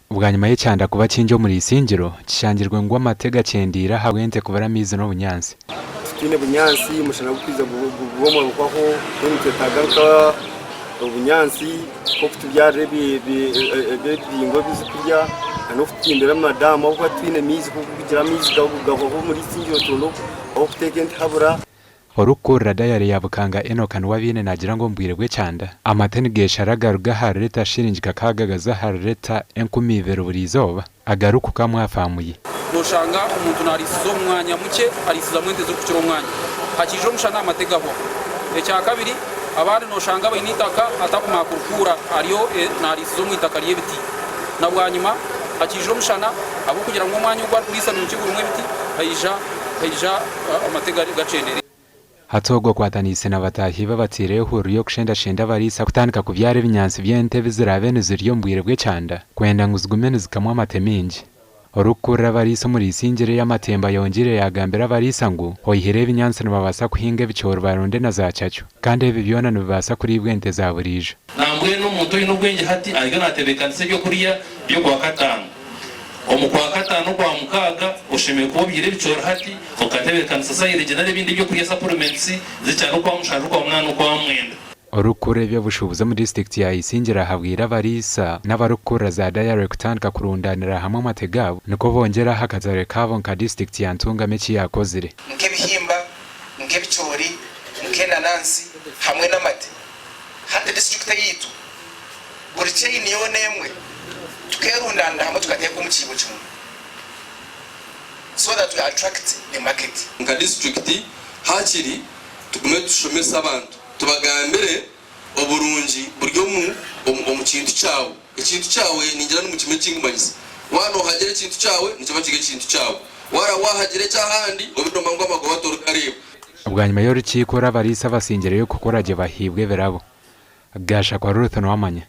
Bwanyima y'ekyanda kuba kingi omuri Isingiro, kishangirwe ngu amate gakyendeire ahabw'ente kubura amaizi n'obunyaatsi. Titwine bunyaatsi, omushana gukwija gubomwa guhwaho, mbwenu nitwetaaga nka obunyaatsi bw'okutubyarira ebihingwa ebi turikurya n'okututimbira amadamu ahabw'okuba titwine maizi ku orikugira amaizi gahwaho omuri Isingiro tubona ah'okuteeka ente habura. Orikukurira dayare ya Bukanga Enock Niwabiine naagira ngu omu bwire bw'ekyanda, amate nigeeshara garuga ahari rita shiringi kakaaga gaza ahari rita 2000 buri izooba agarikukamwa aha faamu ye. Noshanga omuntu nariisiza omu mwanya mukye ariisizamu ente zirikukira omwanya. Hakiija omushana amate gahwaho. Ekyakabiri, abandi noshanga baine eitaka atakumara kurikuura ariyo nariisiza omu itaka ry'ebiti. Na bwanyima hakiija omushana ahabw'okugira ngu omwanya ogu arikuriisa ni mukye gurimu ebiti haija haija amate gakyendeire. Hati ogwo akwataniise na bataahi be abateire ehururu y'okushendashenda abariisa kutandika kubyara ebinyaatsi by'ente ebi ziraabe nizirya omu bwire bw'ekyanda kwenda ngu zigume nizikamwa amate maingi. Orikukurira abariisa omuri Isingiro ey'amatemba ayongyeire yaagambira abariisa ngu oihireho ebinyaatsi nibabaasa kuhinga ebicoori baronde na za cacwa kandi ebi byona nibibaasa kuriibwa ente za buriijo. Nambwenu omuntu oine obwengye hati ariyo naatebeekanisa eby'okurya by'Okwakataano. Omu Kwakataano Okwamukaaga, oshemereire kuba obyire ebicoori hati, okatebeekanisa silage nari ebindi eby'okurya, supplements, z'ekyaro Okwamushanju, Okwamunaana, Okwamwenda. Orikukurira eby'obushuubuzi omu disiturikiti ya Isingiro ahabwire abariisa n'abarikukurira za dayare kutandika kurundaanira hamwe amate gaabo nikwo bongyere aha katare kaabo nka disiturikiti ya Ntungamo eki yaakozire. Nk'ebihimba, nk'ebicoori, nk'enanansi hamwe n'amate. Hati disiturikiti eyaitu buri chain yoona emwe tukerundanira hamwe tukateeka omu kiibo kimwe so that we attract the market. Nka disiturikiti hakiri tugume tushomese abantu tubagambire oburungi buri omu omu kintu kyawe. Ekintu kyawe ningira nimukimanya ekinkumanyisa. Waaba nohagira ekintu kyawe nikiba kiri ekintu kyawe. Waaraba wahagira eky'ahandi obe nomanya ngu amagoba torikareeba. Bwanyima y'orukiiko oru abariisa abasingireyo kukora gye bahaibwe ebirabo. Gashakwa Ruth Nuwamanya.